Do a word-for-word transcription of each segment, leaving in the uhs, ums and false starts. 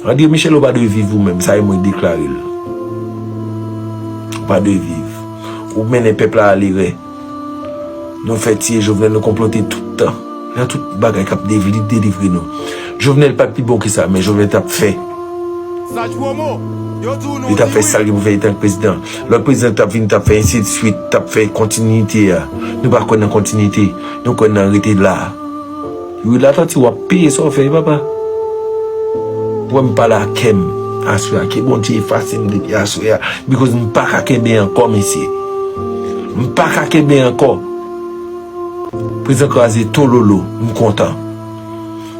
André Michel, ou pa dwe viv ou menm, sa e mwen deklare l. Ou pa dwe viv. Ou mennen pèp la ale rè. Nou fè tiye Jovenel, nou konplote tout tan. Nan tout bagay k ap devli-, delivre nou. Jovenel pa t pi bon ke sa, men Jovenel t ap fè. Li t ap fè sa l gen pou fè etan k prezidan. Lòt prezidan t ap vin, t ap fè ensi de swit, t ap fè kontinite a. Nou pa kwè nan kontinite. Nou kwè nan rete la. Youri Latortue, w ap peye sa w fè, papa. Ou wè m pale ak kè m aswè a. Ke Bondye efase m depi aswè a. Because m pa ka kenbe ankò, mesye. M pa ka kenbe ankò. Prezidan kraze tololo, m kontan.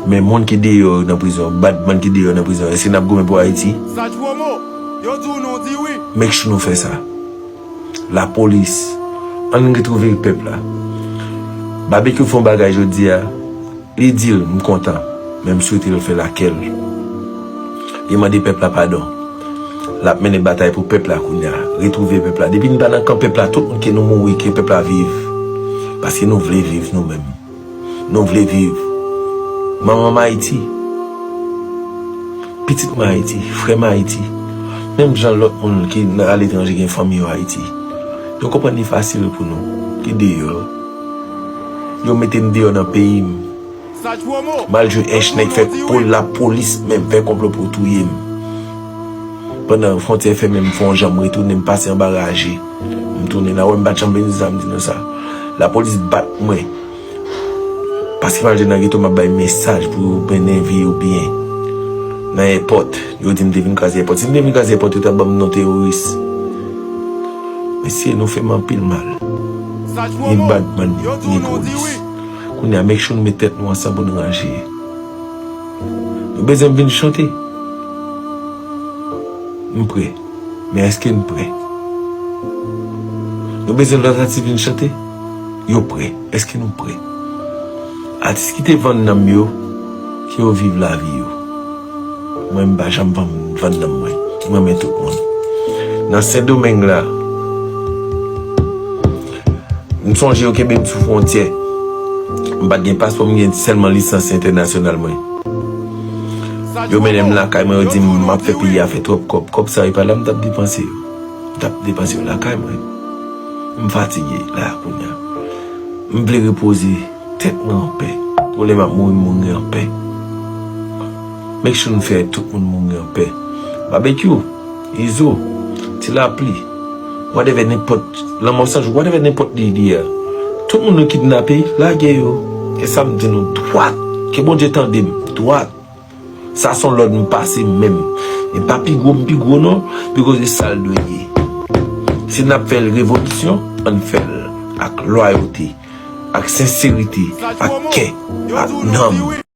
Men moun ki deyò yo nan prizon, bad moun ki deyò nan prizon, èske n ap goumen pou Ayiti? Make sure nou fè sa. Lapolis, ann retwouve pèp la. Babekyou fè yon bagay jodi a, li di l, m kontan, men m swete l fè lakèl. Li mande pèp la padon. L ap mennen batay pou pèp la kounye a. Retwouve pèp la. Depi n pa nan kan pèp la, tout moun ke nou mouri, ke pèp la viv. Paske nou vle viv nou menm. Nou vle viv. Manman m Ayiti. Pitit mwen Ayiti. Frè m Ayiti. Menm jan lòt moun ki nan aletranje gen fanmi yo Ayiti. Yo konprann li fasil pou nou. Ki deyò? Yo mete m deyò nan peyi m. M al jwe ench nèg fè pol lapolis menm fè konplo pou touye m. Pandan fwontyè fèmen, m fè yon jan m retounen, m pase anba raje. M tounen la, wè m pa t janm vin di sa, m di nou sa. Lapolis bat mwen. Paske m al jwe nan geto, m ap bay mesaj pou yo mennen vi yo byen. Nan èpòt, yo di m te vin kraze èpòt. Si m te vin kraze èpòt, yo t ap ban m non teworis. Mesye, nou fè m anpil mal. Ni badman, ni polis. Kounye a, make sure nou met tèt nou ansanm pou nou ranje. Nou bezwen m vin chante? M prè. Men èske n prè? Nou bezwen lòt atis vin chante? Yo prè. Èske nou prè? Atis ki te vann nanm yo, ke yo viv lavi yo. Mwen, m pa janm vann, vann nanm mwen. M renmen tout moun. Nan Sendomeng la, m sonje yo kenbe m sou fwontyè. M pa t gen paspò, m gen sèlman lisans entènasyonal mwen. Yo mennen m lakay mwen, yo di m m ap fè peyi a fè twòp kòb. Kòb sa yo pa la m t ap depanse yo. M t ap depanse yo lakay mwen. M fatige la kounye a. M vle repoze tèt mwen anpè. Pou lè m ap mouri, m mouri anpè. Make sure n fè tout moun mouri anpè. Babekyou, Izo, Ti Lapli, whatever, nenpòt, Lanmò San Jou, whatever, nenpòt li ye a. Tout moun nou kidnape, lage yo. E sa m di nou dwat. Ke Bondye tande m dwat. Sa se yon lòd m pase menm. E pa pi gwo m pi gwo non, because e sa l dwe ye. Si n ap fè revolisyon, ann fè l ak lwayote, ak senserite, ak kè, ak nanm.